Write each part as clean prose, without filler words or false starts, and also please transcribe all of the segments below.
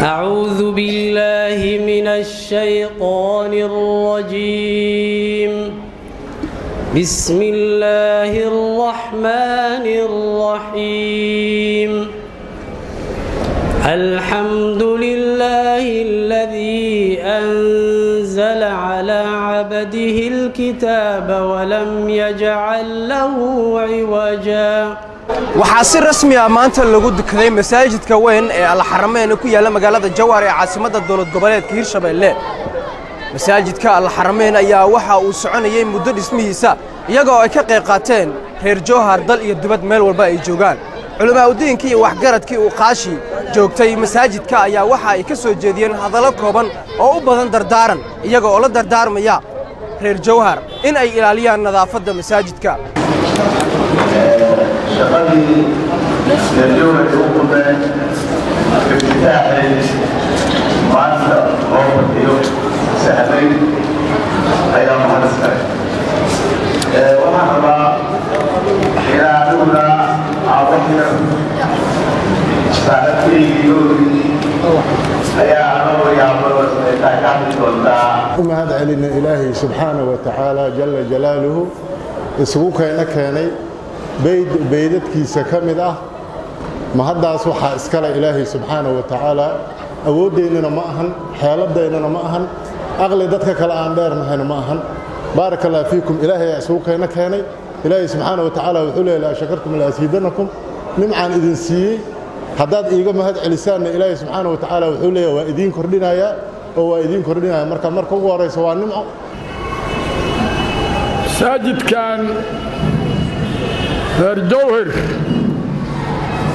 أعوذ بالله من الشيطان الرجيم. بسم الله الرحمن الرحيم. الحمد لله الذي أنزل على عبده الكتاب ولم يجعل له عوجا. Waxaa si rasmi ah maanta lagu dukaday masaajidka weyn ee Alxarameyn ku yaalla magaalada Jowhar ee caasimadda dowlad goboleedka Hirshabeelle. Masaajidka Alxarameyn ayaa waxa uu soconayay muddo dhismihiisa, iyagoo ay ka qayb qaateen reer Jowhar dal iyo dibad meel walba ay joogaan. Culimaa'udiinkii iyo waxgaradkii uu qaashi joogtay masaajidka ayaa waxa ay ka soo jeediyeen hadallo kooban oo u badan dardaaran, iyaga oo la dardaarmaya reer Jowhar in ay ilaaliyaan nadaafadda masaajidka. Shaqadii reer Jowhar u qumeen iftitaaxeedii maanta loo fadhiyo sahlay ayaa mahad iskale. Waxaan rabaa inaa aniguna aan wax yar saaxiibkaygiyoodii ayaa anagoo yaabado taa ka hadli doontaa. U mahad celina Ilaahay subxaana wa tacaala jalla jalaaluhu isugu keena keenay beyd beydadkiisa ka mid ah. Mahaddaas waxaa iskale Ilaahay subxaana wa tacaala. Awooddeennana ma ahan, xeeladaynana ma ahan, aqli dadka kale aan dheernahayna ma ahan. Baaraka Allah fiikum. Ilaahay ayaa isugu keena keenay. Ilaahay subxaana wa tacaala wuxuu leeyahay: "La shakartum la asiidanakum." Nimcaan idin siiyey haddaad iiga mahad celisaanna, Ilaahay subxaana wa tacaala wuxuu leeyahay waa idiin kordhinayaa oo waa idiin kordhinaya. Marka ugu horaysa waa nimco. Masaajidkan reer Jowhar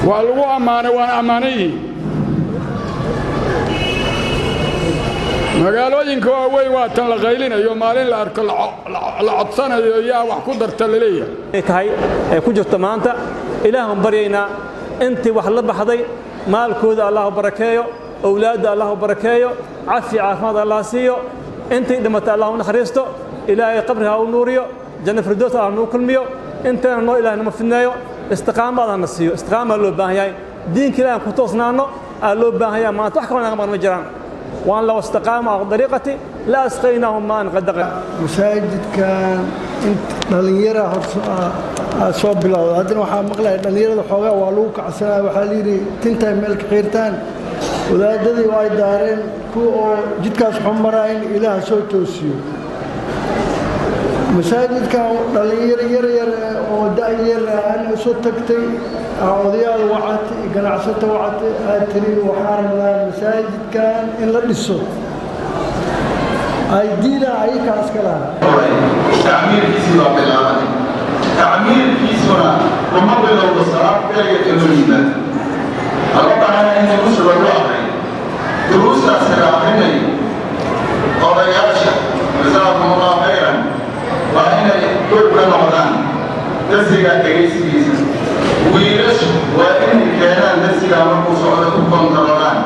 waa lagu ammaanay, waana ammaanan yihiin. Magaalooyinka waaweyn waa tan la qaylinayo, maalin la arko la codsanayo, yaa wax ku darta la leeyahay. Tahay ee ku jirto maanta Ilaahan baryaynaa intii wax la baxday maalkooda Allah barakeeyo, owlaadda Allah barakeeyo, cafi caafimaad Allah siiyo, intii dhimatay Allah u naxariisto, Ilaahay qabriga ha u nuuriyo, janno firdows Allah nuu kulmiyo, intayna noo Ilaahay nama fidneeyo, istiqaamo Allah na siiyo. Istiqaama loo baahan yahay, diinka Ilaahay ku toosnaano aa loo baahan yahay. Maanta wax kaloo naga maqan ma jiraan. Waan low istaqaamu ala dariiqati la asqaynaahum maan qadaqa. Masaajidkan dhallinyara hor soo bilowda, haddana waxaa maqlaya dhallinyarada xoogaa waa lagu kacsanaya. Waxaa layidhi tintay meel ka xiirtaan, wadaadadii ay daareen kuwa oo jidkaas xun marayn Ilaah soo toosiyo. Masaajidkan dhallinyaro yar yar oo da'-yar aan isu tagtay, odayaal wacatay, ganacsato wacatay, aad tiri waxaa rabnaa masaajidkan in la dhiso, ay diida ayakaas ka lahaa. Tacmiirkiisii baa bilaabanay. Tacmiirkiisuna kuma bilowdo salaad kaliya kaloo yimaado. Lama baahana in duruus lagu akriyo. Duruustaasi la akrinayo, odayaasha jasaakum Allah khayran waa inay dhow ka noqdaan darsiga dhegaysigiisa. Wiilashu waa inay keenaan darsigaa markuu socdo ku kontarolaan.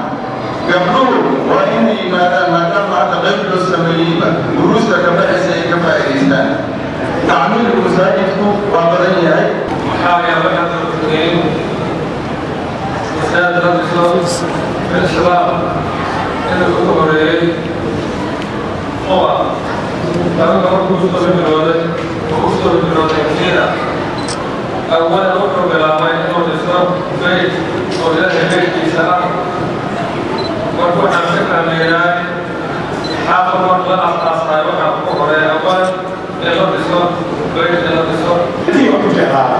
Gabdhuhu waa inay yimaadaan, maadaama hadda qayb loo sameeyeyba, duruusta ka baxaysa ay ka faa'iidaystaan. Tacmiirku masaajidku waa badan yahay. Maxaa yaabay hadda tukayn masaajid la dhiso fil Islaam inuu ugu horeeyey Quba nabiga markuu soo hijrooday oo u soo hijrooday Madiina. Awalan wuxuu bilaabay inuu dhiso beyt oo Ilaahay beytkiisa ah. Marka waxaan ka fahmaynaa xaafad marka la aasaasayo waxaa ugu horeeya awalan in la dhiso beyt, in la dhiso. Intii waan ku jeclaa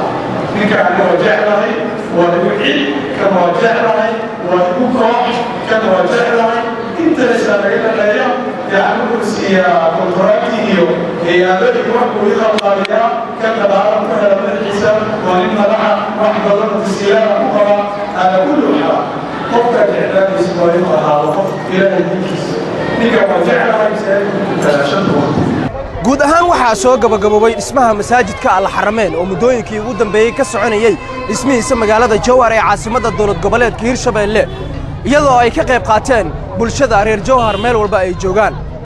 ninkaan, waa jeclahay, waa igu cid kan, waa jeclahay, waa igu koox kan, waa jeclahay. Intaasa naga dhaqeeya yacni wuxuu siiyaa kontraakti iyo hay-adadii wax buu i qalqaaliyaa kan dhaqaala ku hela madaxiisa. Waa nin madaxa, wax badan tasiilaana ku qaba. Ala kulli xaal, qofka jeclaanaysa waa inuu ahaado qof Ilaahay diinkiisa. Ninka waa jeclahay masaajidka ku tukadaa shanta waqti. Guud ahaan waxaa soo gabagaboobay dhismaha masaajidka Alxarameyn oo muddooyinkii ugu dambeeyey ka soconayey dhismihiisa magaalada Jowhar ee caasimadda dowlad goboleedka Hirshabeelle, iyadoo ay ka qayb qaateen bulshada reer Jowhar meel walba ay joogaan.